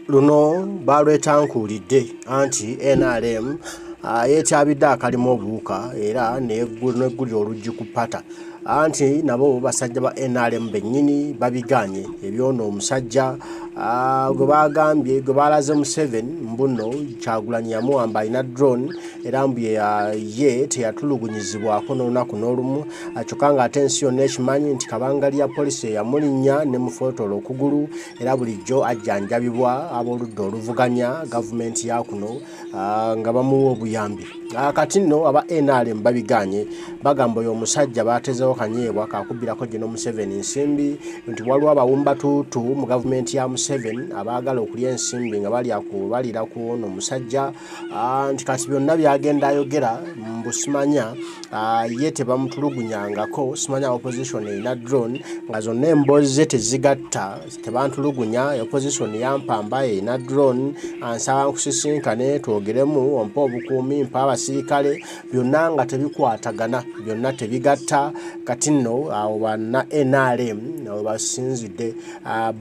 Luno baalwetankuulidde anti nrm yeetyabidde akalimu obuwuka era n'eggulira oluggi ku ppata anti nabo basajja ba nrm bennyini babigaanye eby'ono omusajja gwe baagambye gwe baalaze Museveni mbu nno Kyagulanyi yamuwamba alina drone era mbu ye teyatulugunyizibwako n'olunaku n'olumu kyokka ng'ate ensi yonna ekimanyi nti kabangali ya poliisi eyamulinnya ne mufootola okugulu era bulijjo ajjanjabibwa ab'oludda oluvuganya gavumenti ya kuno nga bamuwa obuyambi. Kati nno aba nrm babiganye, bagamba oyo omusajja batezewo kanyeebwa kakubbirako General Museveni nsimbi, nti waliwo abawumbatuutu mu gavumenti ya Museveni abaagala okulya ensimbi nga balira ku ono omusajja, nti kati byonna byagenda ayogera mbu simanya ye tebamutulugunyangako, simanya opposition erina drone nga zonna emboozi ze tezigatta, tebantulugunya, opposition yampamba erina drone, ansaba nkusisinkane twogeremu, ompe obukuumi, mpa abasirikale, byonna nga tebikwatagana, byonna tebigatta. Kati nno awo banna NRM awo basinzidde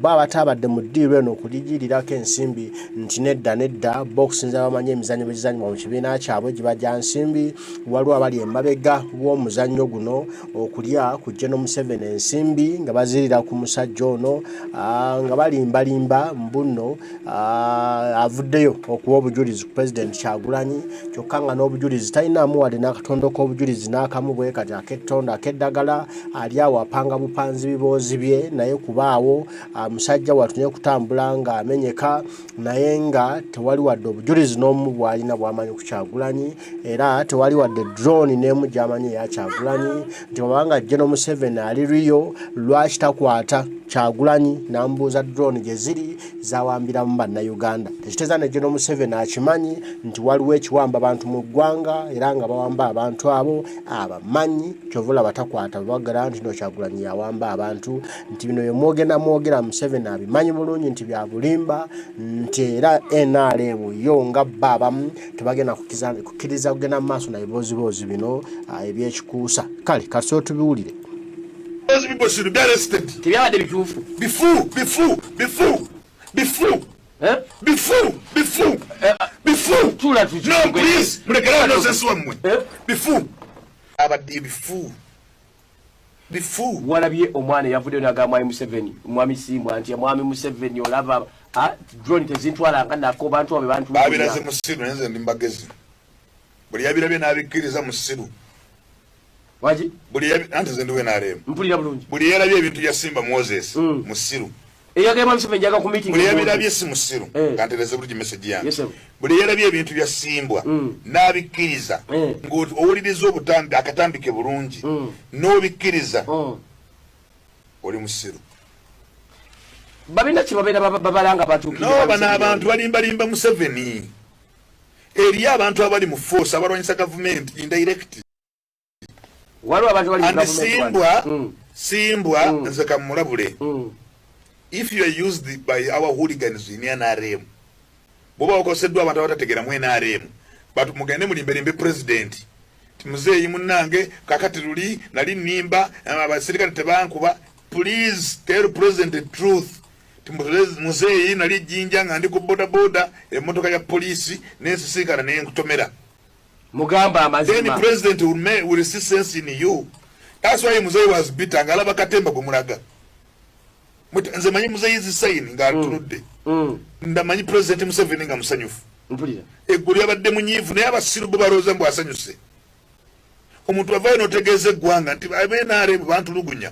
bo abataabadde mu ddiiru eno okuligirirako ensimbi nti nedda nedda, bo okusinziira bamanyi emizannyo bwe gizannyibwa mu kibiina kyabwe giba gya nsimbi. Waliwo abali emabega w'omuzannyo guno okulya ku General Museveni ensimbi nga bazirira ku musajja ono, nga balimbalimba mbu nno avuddeyo okuwa obujulizi ku Pulezidenti Kyagulanyi, kyokka nga n'obujulizi talinaamu wadde n'akatondo k'obujulizi n'akamu bwe kati ak'ettondo ak'eddagala. Ali awo apanga bupanzi biboozi bye naye kubaawo musajja wattu naye kutambula ng'amenyeka naye nga tewali wadde obujulizi n'omu bw'alina bw'amanyi ku Kyagulanyi, era tewali wadde drone n'emu gy'amanyi eya Kyagulanyi, nti bw'abanga General Museveni ali Rio lwaki takwata Kyagulanyi n'amubuuza drone gye ziri zawambiramu Bannayuganda. Tekitegeeza ne General Museveni akimanyi nti waliwo ekiwamba bantu mu ggwanga era nga bawamba abantu abo abamanyi, kyova olaba takwata bwebagala nti no Kyagulanyi yawamba abantu, nti bino bye mwogenda mwogera Museveni abimanyi bulungi nti bya bulimba, nti era NRM yo nga bo abamu tebagenda kukkiriza kugenda mu maaso na bibooziboozi bino ebyekikuusa. Kale kasooke tubiwulire. Those people should be arrested. Tebyabadde bituufu. Bifu, bifu, bifu, bifu. Eh? Bifu, bifu, eh, bifu. Tula tutu. No, please. Mulekera nonsense wammwe. Eh? Bifu. Abadde bifu. Bifu. Walabye omwana eyavuddeyo n'agamba Mwami Museveni, Mwami Simbwa nti Mwami Museveni olaba drone tezintwalanga nako bantu abo bantu. Babiraze musiru naye nze ndi mbagezi. Buli yabirabye n'abikkiriza musiru. Waji? Buli yabi anti nze ndi NRM. Mpulira bulungi. Buli yalabye ebintu bya Simba Moses musiru. Eyagamba Mwami Museveni njaga ku meeting. Buli yabirabye si musiru. Kantereze bulungi message yange. Yes, sir. Buli yalabye ebintu bya Simbwa n'abikkiriza ng'owuliriza obutambi akatambike bulungi n'obikkiriza oli musiru. Babina kye babeera babalanga batuukirira. No, bano abantu balimbalimba Museveni. Eriyo abantu abali mu force abalwanyisa gavumenti indirect. Waliwo abantu bali mu And gavumenti Simbwa, wano. Simbwa nze kamulabule. If you are used by our hooligans in NRM, bw'oba wakoseddwa abantu abatategeera mu NRM, but mugende mulimbelimbe president ti muzeeyi munnange kakati luli nali nnimba abasirikale tebankuba. Please tell president the truth. Ti muzeeyi nali Jjinja nga ndi ku boda boda, emmotoka ya poliisi nensisinkana nenkutomera. Mugamba amazima. Then president will see sense in you. That's why muzeeyi was bitter ng'alaba katemba gwe mulaga. Nze manyi muzeeyi zisaini ng'atunudde. Ndamanyi president Museveni nga musanyufu. Mpulira. Eggulu yabadde munyiivu naye abasiru bo balowooza mbu asanyuse. Omuntu avaayo n'otegeeza eggwanga nti aba NRM bantulugunya.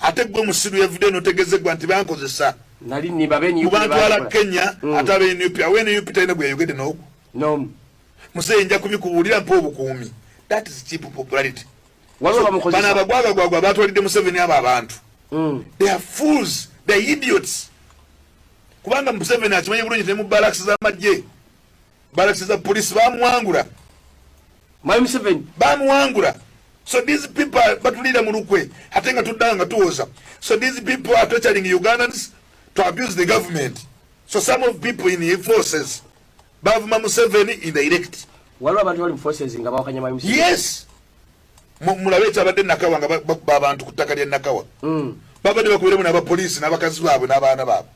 Ate gwe musiru yavuddeyo n'otegeeza eggwanga nti bankozesa. Nali nnimba aba NUP Mubantwala bankola. Kenya, ate aba NUP, awo NUP talina gwe yayogedde n'ogwo. N'omu. Muzeeyi nja kubikubuulira mpa obukuumi. That is cheap popularity. Waliwo bamukozesa. Bano abagwagagwagwa batwalidde Museveni abo abantu. They are fools, they are idiots. Kubanga Museveni akimanyi bulungi ne mu barracks z'amagye, barracks za police bamuwangula. Mwami Museveni. Bamuwangula. So these people batulira mu lukwe ate nga tuddanga nga tuwoza. So these people are torturing Ugandans to abuse the government. So some of people in the forces bavuma Museveni in direct. Waliwo abantu bali mu forces nga bawakanya Mwami Museveni. Yes. Mulabe ekyabadde Nakawa nga bakuba abantu ku ttaka lya Nakawa. Babadde bakubiremu n'abapoliisi n'abakazi baabwe n'abaana baabwe.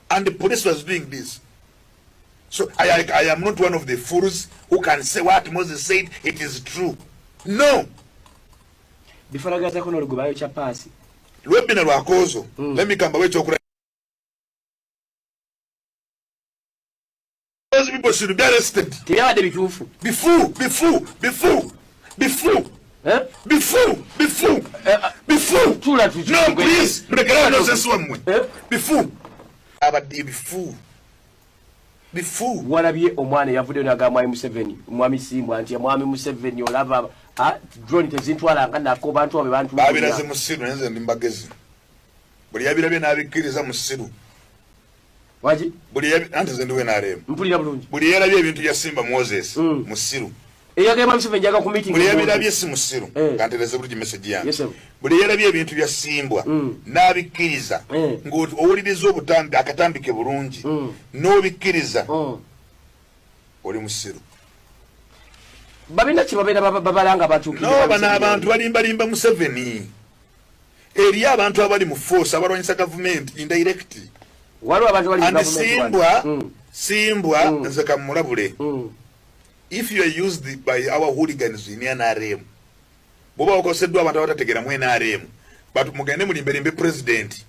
And the police was doing this. So I am not one of the fools who can say what Moses said, it is true. No. Bifanagazako n'olugobayo kya paasi. Lwebina lwakozo. Let me come back to Those people should be arrested. Tebyabadde bituufu. Bifu, bifu, bifu, bifu. Eh? Bifu, bifu, bifu. Tuula No, please. Mulekera nonsense wammwe. Eh? Bifu. Abadde bifu. Bifu. Walabye omwana eyavuddeyo n'agamba Mwami Museveni, Mwami Simbwa nti Mwami Museveni olaba drone tezintwalanga nako bantu abo bantu. Babiraze musiru nze ndi mbagezi. Buli yabirabye n'abikkiriza musiru. Waji? Buli anti nze ndi NRM. Mpulira bulungi. Buli yalabye ebintu bya Simba Moses musiru. Eyagamba Museveni njaga ku meeting. Buli yabirabye si musiru. Kantereze bulungi message yange. Yes, sir. Buli yalabye ebintu bya Simbwa n'abikkiriza ng'owuliriza obutambi akatambike bulungi n'obikkiriza oli musiru. Babina kye babeera babalanga batuukirira. No, bano abantu balimbalimba Museveni. Eriyo abantu abali mu force abalwanyisa gavumenti indirect. Waliwo abantu bali mu And gavumenti Simbwa, wano. Simbwa nze kamulabule. If you are used by our hooligans in NRM, bw'oba wakoseddwa abantu abatategeera mu NRM, but mugende mulimbelimbe president.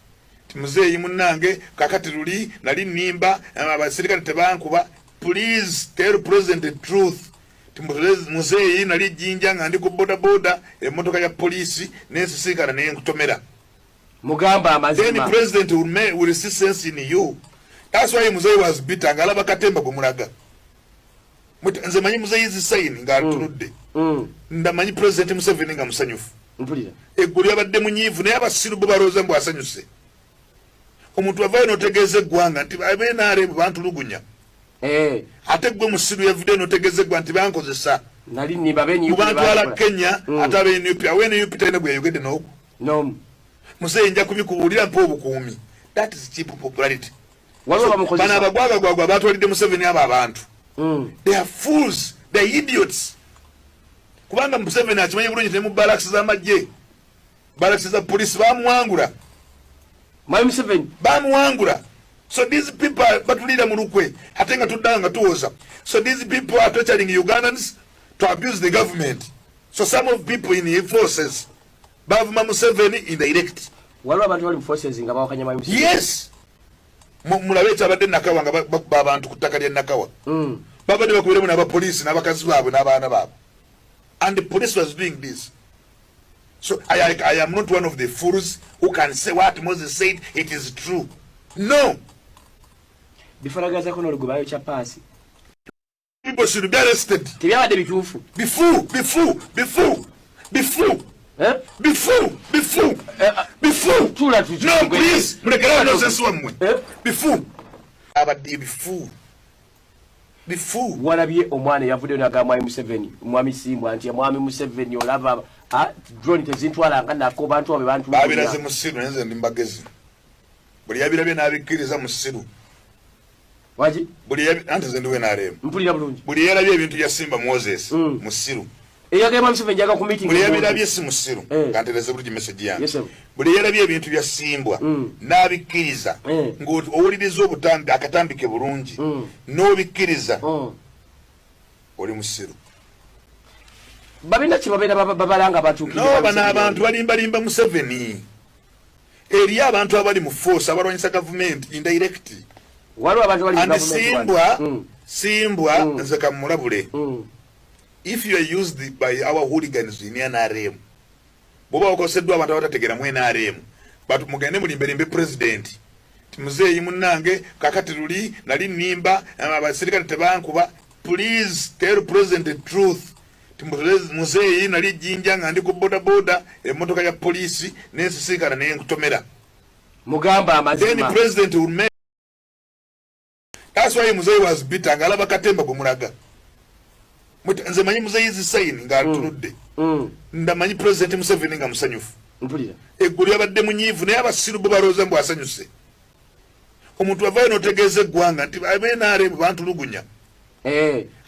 Ti muzeeyi munnange kakati luli nali nnimba abasirikale tebankuba. Please tell president the truth. Ti muzeeyi nali Jinja nga ndi ku boda boda emmotoka ya poliisi n'ensisinkana n'enkutomera. Mugamba amazima. Then president will see sense in you. That's why muzeeyi was bitter ng'alaba katemba gwe mulaga. Nze manyi muzeeyi zi sign ng'atunudde. Ndamanyi president Museveni nga musanyufu. Mpulira. Eggulu yabadde munyiivu naye abasiru bo balowooza mbu asanyuse. Omuntu avaayo n'otegeeza eggwanga nti aba NRM bantulugunya. Ate gwe musiru yavuddeyo n'otegeeza eggwanga nti bankozesa. Nali nnimba be NUP Kubantwala bakola. Kenya ate abe NUP, awe NUP talina gwe yayogedde n'ogwo. N'omu. Muzeeyi nja kubikubuulira mpa obukuumi. That is cheap popularity. Waliwo bamukozesa. Bano abagwagagwagwa batwalidde Museveni abo abantu. They are fools, they are idiots. Kubanga Museveni akimanyi bulungi ne mu barracks z'amagye, barracks za police bamuwangula. Mwami Museveni. Bamuwangula. So these people batulira mu lukwe ate nga tuddanga nga tuwoza. So these people are torturing Ugandans to abuse the government. So some of people in the forces bavuma Museveni in direct. Waliwo abantu bali mu forces nga bawakanya Mwami Museveni. Yes. Mulabe ekyabadde Nakawa nga bakuba abantu ku ttaka lya Nakawa. Babadde bakubiremu n'abapoliisi n'abakazi baabwe n'abaana baabwe. And the police was doing this. So I am not one of the fools who can say what Moses said, it is true. No. Bifanagazako n'olugobayo kya paasi. People should be arrested. Tebyabadde bituufu. Bifu, bifu, bifu, bifu. Eh? Bifu, bifu, bifu. Tuula No, please. Mulekera nonsense wammwe. Eh? Bifu. Abadde bifu. Bifu. Walabye omwana eyavuddeyo n'agamba Mwami Museveni, Mwami Simbwa nti Mwami Museveni olaba drone tezintwalanga nako bantu abo bantu. Babiraze musiru nze ndi mbagezi. Buli yabirabye n'abikkiriza musiru. Waji? Buli anti nze ndi NRM. Mpulira bulungi. Buli yalabye ebintu bya Simba Moses musiru. Eyagamba Museveni njaga ku meeting. Buli yabirabye si musiru. Kantereze bulungi message yange. Yes, sir. Buli yalabye ebintu bya Simbwa n'abikkiriza ng'owuliriza obutambi akatambike bulungi n'obikkiriza oli musiru. Babina kye babeera babalanga batuukirira. No, bano abantu balimbalimba Museveni. Eriyo abantu abali mu force abalwanyisa gavumenti indirect. Waliwo abantu bali mu And gavumenti Simbwa, wano. Simbwa nze kamulabule. If you are used by our hooligans in NRM, bw'oba wakoseddwa abantu abatategeera mu NRM, but mugende mulimbelimbe president. Ti muzeeyi munnange kakati luli nali nnimba abasirikale tebankuba. Please tell president the truth. Ti muzeeyi nali Jinja nga ndi ku boda boda emmotoka ya poliisi n'ensisinkana n'enkutomera. Mugamba amazima. Then president will make. That's why muzeeyi was bitter ng'alaba katemba gwe mulaga. Nze manyi muzeeyi zi sign ng'atunudde. Ndamanyi president Museveni nga musanyufu. Mpulira. Eggulu yabadde munyiivu naye abasiru bo balowooza mbu asanyuse. Omuntu avaayo n'otegeeza eggwanga nti abe NRM bantulugunya.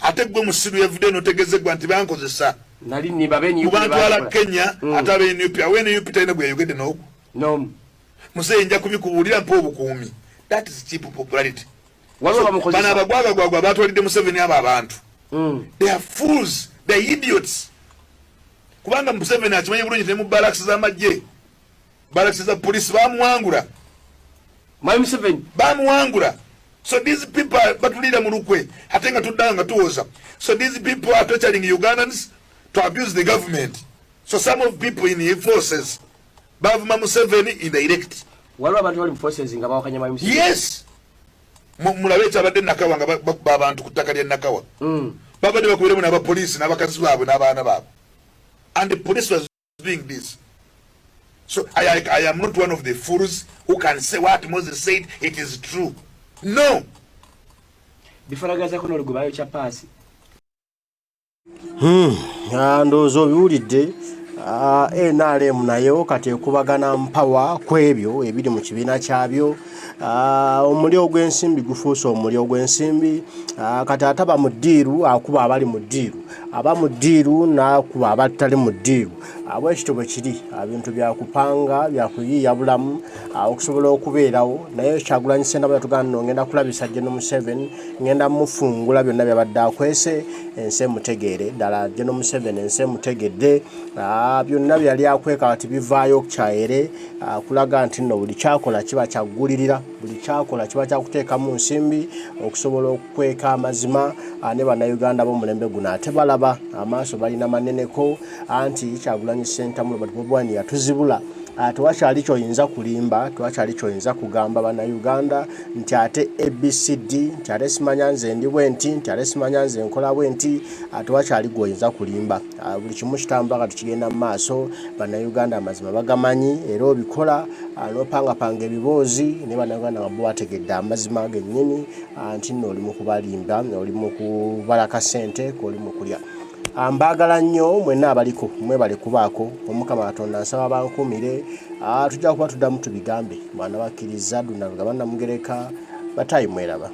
Ate gwe musiru yavuddeyo n'otegeeza eggwanga nti bankozesa. Nali nnimba be NUP Kubantwala bakola. Kenya ate abe NUP, awe NUP talina gwe yayogedde n'ogwo. N'omu. Muzeeyi nja kubikubuulira mpa obukuumi. That is cheap popularity. Waliwo bamukozesa. Bano abagwagagwagwa batwalidde Museveni abo abantu. They are fools, they are idiots. Kubanga Museveni akimanyi bulungi ne mu barracks z'amagye, barracks za police bamuwangula. Mwami Museveni bamuwangula. So these people batulira mu lukwe ate nga tuddanga nga tuwoza. So these people are torturing Ugandans to abuse the government. So some of people in the forces bavuma Museveni in direct. Waliwo abantu bali mu forces nga bawakanya Mwami Museveni. Yes. Mulabe ekyabadde Nakawa nga bakuba abantu ku ttaka lya Nakawa. Babadde bakubiremu n'abapoliisi n'abakazi baabwe n'abaana baabwe. And the police was doing this. So I am not one of the fools who can say what Moses said, it is true. No. Bifanagazako n'olugoba bayokya paasi. Ndowooza obiwulidde. NRM nayo kati ekubagana mpawa ku ebyo ebiri mu kibiina kyabyo. Omuli ogw'ensimbi gufuuse omuli ogw'ensimbi. Kati ataba mu ddiiru akuba abali mu ddiiru, aba mu ddiiru n'akuba abatali mu ddiiru. Bwe kityo bwe kiri. Bintu bya kupanga, bya kuyiiya bulamu, okusobola okubeerawo. Naye Kyagulanyi Ssentamu yatugamba nno ngenda kulabisa General Museveni, ngenda mufungula byonna byabadde akwese, ensi emutegeere. Ddala General Museveni ensi emutegedde. Byonna bye yali akweka kati bivaayo kyayere, kulaga nti nno buli kyakola kiba kyaggulirira, buli kyakola kiba kyakuteekamu nsimbi okusobola okukweka amazima. Ne bannayuganda b'omulembe guno ate balaba amaaso balina maneneko, anti Kyagulanyi Ssentamu Robert Bobi Wine yatuzibula. Tewakyali kyoyinza kulimba, tewakyali kyoyinza kugamba bannayuganda nti ate ABCD, nti ate simanya nze ndi bwe nti, nti ate simanya nze nkola bwe nti. Tewakyali gwoyinza kulimba. Buli kimu kitambula kati kigenda mu maaso. Bannayuganda amazima bagamanyi, era obikola, n'opangapanga ebiboozi ne bannayuganda nga bo bategedde amazima gennyini, nti nno oli mu kubalimba, oli mu kubala kasente k'oli mu kulya. Mbaagala nnyo mwenna abaliko, mwebale kubaako. Omukama Katonda nsaba bankuumire. Tujja kuba tuddamu tubigambe. Mwana bakkiriza Duna Lugaba Namugereka, batayi mweraba.